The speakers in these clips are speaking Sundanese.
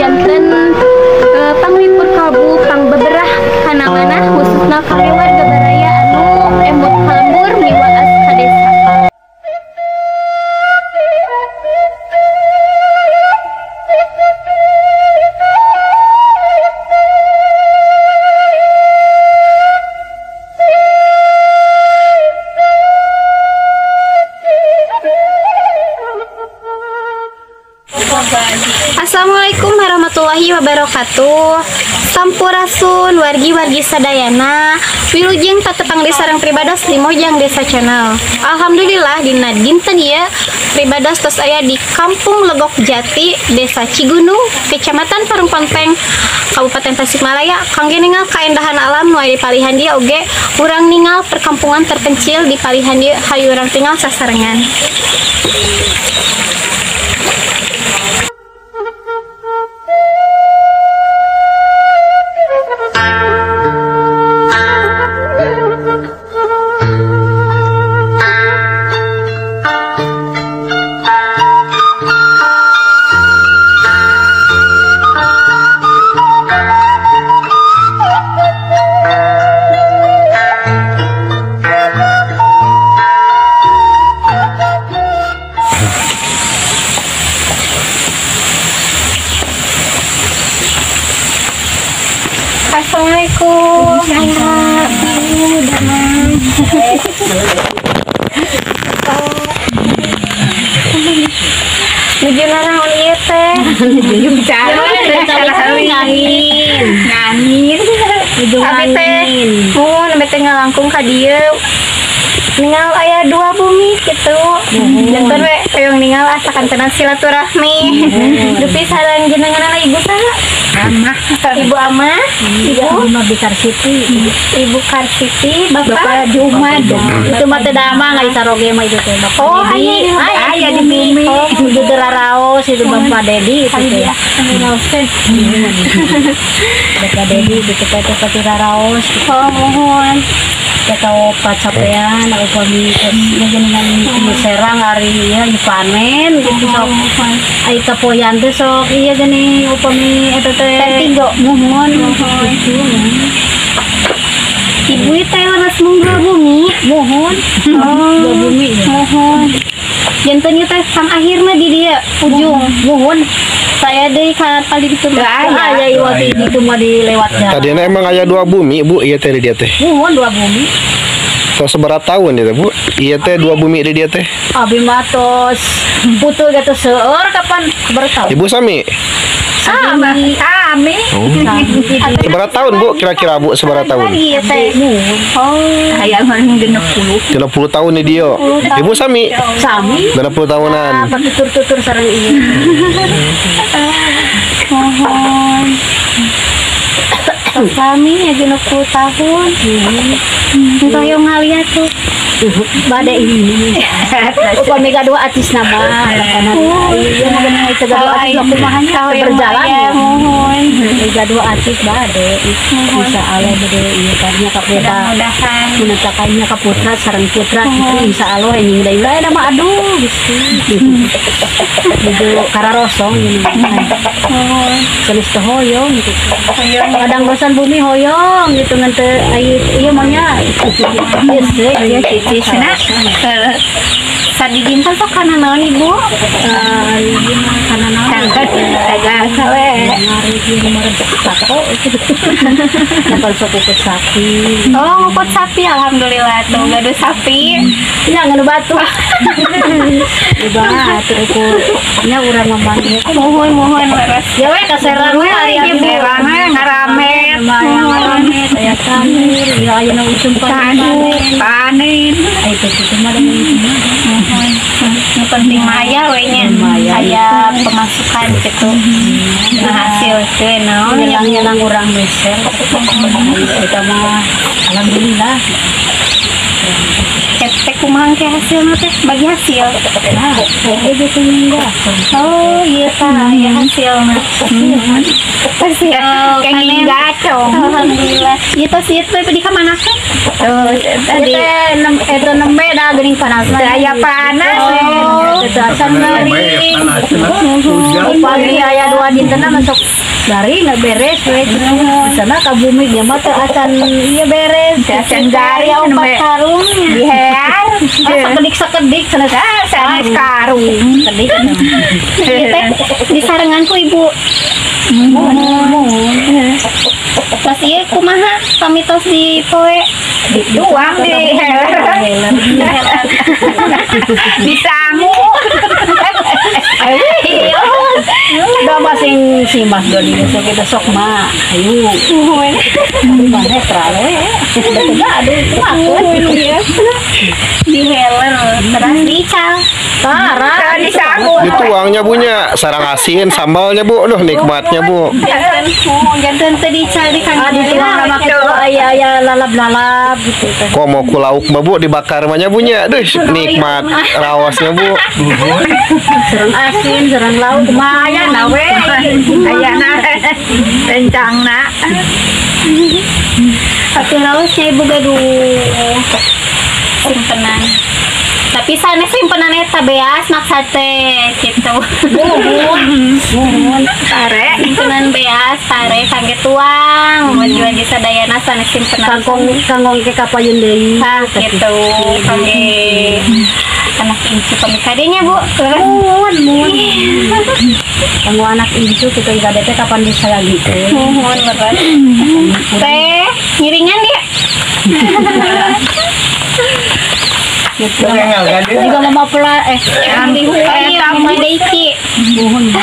Janten panglipur kalbu pangbeberah kana manah khususna kangge warga baraya anu emut ka lembur miwaas ka desa. Assalamualaikum warahmatullahi wabarakatuh. Sampurasun wargi-wargi sadayana. Wilujeng tatepang di sareng pribados di Mojang Desa Channel. Alhamdulillah dina dinten ieu pribados tos aya di Kampung Legok Jati, Desa Cigunung, Kecamatan Parungponteng, Kabupaten Tasikmalaya. Kangge ningal kaendahan alam nu aya di palihan dieu oge urang ningal perkampungan terpencil di palihan dieu hayu urang tinggal sasarengan. Assalamualaikum. Nuju naraon ieu teh? Nuju bicara ngangin. Ngangin. Nuju ngangin. Mun nembe teh ngalangkung ka dieu. Ningal aya dua bumi kitu. Janten we hoyong ningal asa kantenan silaturahmi. Dupi sareng jenenganna ibu saha? Amah. Ibu Amah, Ibu Amah Karsiti. Ibu Karsiti, Bapak Jumat. Itu mah teh damang ai saroge mah itu teh Bapak. Oh, aya di bumi. Nuju Raraos itu Bapak Dedi itu teh. Bapak Dedi itu teh pati Raraos. Oh, mohon. Atau pacapean upami jenengan serang ari ieu panen gitu sok ai kapoyan teh sok ieu geuning upami eta teh vertigo muhun gitu. Ibu teh leres munggul bumi muhun. Oh, bumi muhun. Janten ieu teh pang akhirna di dieu ujung muhun. Saya deui ka paling ditu mah aya ieu di ditu mah dilewat jalan. Tadina emang aya dua bumi, Bu, ieu teh di dieu teh. Muhun dua bumi. Tos sabaraha tahun ieu teh, Bu? Ieu teh dua bumi di dieu teh. Abi mah tos putul ge tos seueur kapan bertahun. Ibu sami? Sami. Sami. Oh. Sabaraha tahun, Bu? Kira-kira Bu sabaraha tahun? Ieu teh. Oh, aya mah 60. 60 tahun di dieu. Ibu sami? Sami. 60 tahunan. Tutur-tutur sareng ieu. Mohon. Sami ya 60 tahun. Entah yang ngaliat tuh. Bade ini. Upami gaduh acis nama. Iya mah bener itu gaduh acis kumaha nya berjalan ya. Mohon. Gaduh acis bade. Insya Allah bade ieu tadinya ka putra. Mudah-mudahan menetakannya ka putra sareng putra gitu insya Allah anjing deui lah mah aduh Gusti. Nuju kararosong gini. Sanes teh hoyong gitu. Kadang bosan bumi hoyong gitu ngan teu ieu mah nya. Geus ieu cisna. Sadi dinten sok kana naon Ibu? Ieu mah kana naon? Dagang sawe. Ngari meureun sako gitu. Napal sok ngukut sapi. Oh, ngukut sapi alhamdulillah tuh gaduh sapi. Nya nganu batu. Batu ukur. Nya urang mah muhun muhun leres. Ya we kaserang we ari ibu. Serang we ngaramet. Ngaramet aya tanur, ya ayeuna usum panen. Panen. Ai teh kitu mah da muhun. Yang penting maya we nya. Aya pemasukan gitu. Nah, hasil teh naon nyelang urang meser. Kita mah alhamdulillah. Teh kumaha Kumaha ke hasilna teh? Bagi hasil. Nah, itu enggak. Oh, iya tah, ya hasilna. Hasil kenging gacong. Alhamdulillah. Ieu tos ieu teh di ka mana teh? Tuh, tadi eta nembe da geuning panas. Aya panas. Eta acan garing. Pagi aya 2 dinten masuk garing nggak beres we. Sana ka bumi dia mah teu acan ieu beres. Acan garing 4 karung dihear. Sakedik-sakedik cenah sanes karung. Sakedik. Ieu teh disarengan ku ibu. Muhun. Pas ieu kumaha pamitos di poe dituang di heler. Disangu. Udah masing si Mas Doni besok kita sok mah. Ayo. Muhun. Mana terlalu ya. Udah aduh aku. Di heler terus dical. Tara disangu. Dituangnya punya sarang asin sambalnya Bu. Duh nikmatnya Bu. Jantan teu dical di kang. Dituang sama aya lalap-lalap gitu teh. Kok mau ku lauk mah Bu dibakar mah nya punya. Duh nikmat rawasnya Bu. Sareng asin, sareng lauk mah aya na we. Aya na rencangna. Atuh raosnya Ibu gaduh simpenan. Tapi sanes simpenan eta beas maksa teh gitu. Muhun. Pare simpenan beas pare kangge tuang. Wargi-wargi sadayana sanes simpenan. Kangkong ke kapayun deui. Tah gitu kangge anak incu pamit kadenya Bu. Muhun, muhun. Kanggo anak incu kitu igade teh kapan bisa lagi teh. Muhun berat. Teh ngiringan dia. Gitu. Juga mama pula Mama Deiki. Muhun.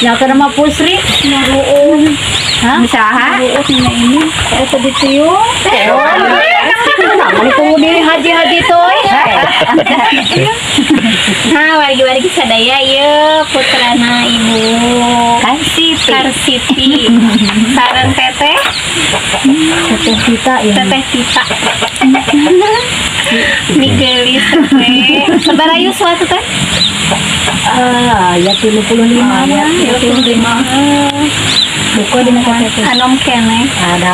Ya kana mah Pusri. Nyaruun. Hah? Usaha. Nyaruun ini. Eta ditiung. Nah, tunggu diri haji-haji tuh. Nah, wargi-wargi sadaya ieu putrana Ibu Karsiti. Karsiti. Sareng Teteh. Teteh Tita ya. Teteh Tita. Migeulis teh. Sabaraha yuswa teh? Ya 35 ya. 35. Buka dina KTP. Anom keneh. Ada.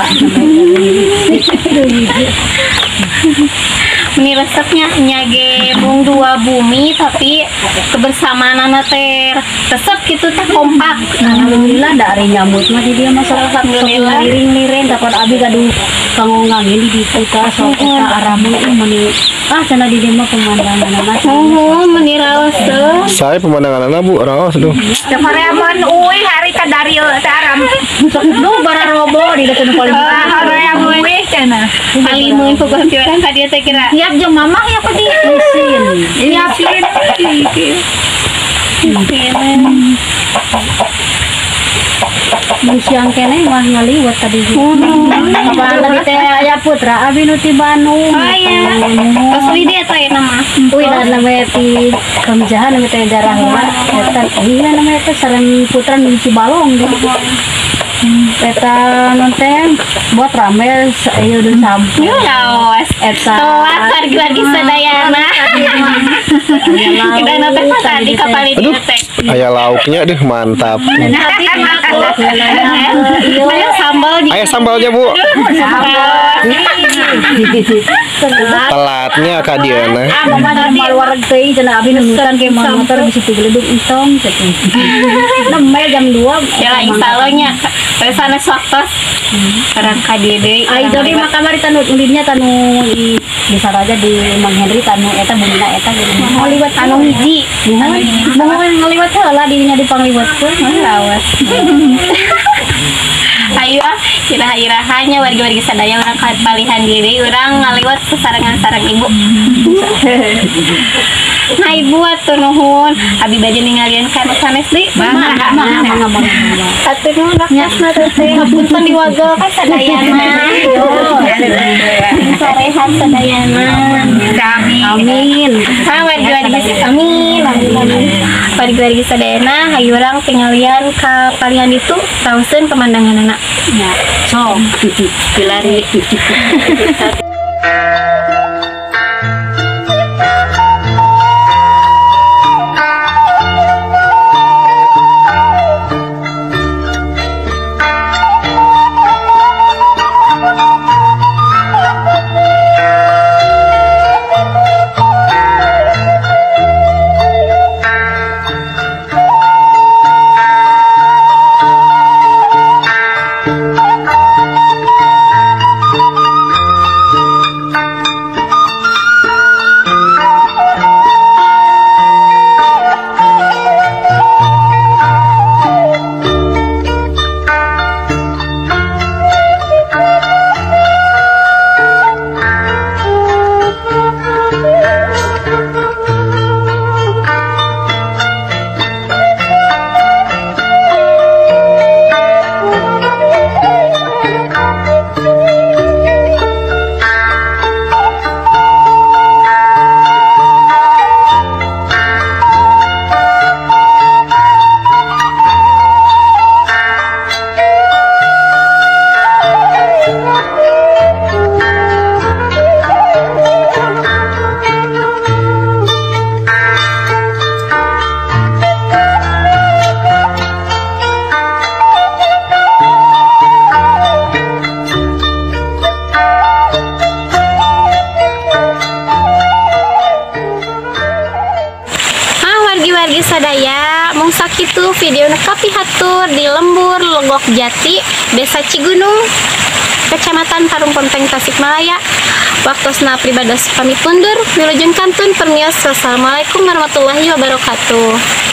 Ini resepnya nyage bung dua bumi tapi kebersamaan teh resep gitu teh kompak. Alhamdulillah dari nyambut mah di dia masalah alhamdulillah. Liring-liring takon abi gaduh kanggo ngangin di ditu ka sok eta aramu meuni ah cenah di dieu mah pemandanganna. Muhun meuni raos teu. Saya pemandanganna Bu raos duh. Sapareaman euy hari ka dari teh aram. Sok duh bararobo di ditu nu paling. Haream euy cenah. Halimun puguhan piwarang ka dieu teh kira. Siap jeung mamah ya ku di. Isin. Siapin. Nu siang keneh mah ngaliwet tadi. Kapan tadi teh aya putra abi nu ti Bandung. Oh iya. Tos widi eta ya nama. Uy da namanya ti Kamijahan namanya teh darah heula. Eta iya namanya teh sareng putra nu Cibalong gitu. Eta non teh buat rame ieu deun sampo. Raos. Eta telat wargi-wargi sadayana. Kita teh tadi kapal dieu teh. Aya lauknya deh mantap. Ayo sambal. Ayo sambalnya Bu. Telatnya Kak Diana. Mama tadi luar teuing cenah abi nunutan ke motor bisi tigeledug entong cenah. Nembe jam 2. Ya insyaallah nya. Sanes waktos. Orang ka dieu deui. Ai jadi mah kamari tanu ulinnya tanu di Saraja di Mang Henry tanu eta bumina eta gitu. Ngaliwat anu hiji. Muhun ngaliwat heula dirinya di pangliwatkeun rawas. Ayo ah iraha-irahanya wargi-wargi sadaya urang palihan diri urang ngaliwat sesarengan sareng ibu. Nah ibu atuh nuhun abi bade ningalian ka nu sanes deui. Mangga mangga mangga. Atuh nuhun raksasna teh hapunten diwagel ka sadayana. Sarehat sadayana. Amin. Ha wargi-wargi amin. Amin. Wargi-wargi sadayana hayu urang tinggalian ka palihan ditu raoseun pemandanganna. Ya, sok dilari. Sakitu video nu kapihatur di lembur Legok Jati, Desa Cigunung, Kecamatan Parungponteng, Tasikmalaya. Waktosna pribados pamit mundur, wilujeng kantun permios. Wassalamualaikum warahmatullahi wabarakatuh.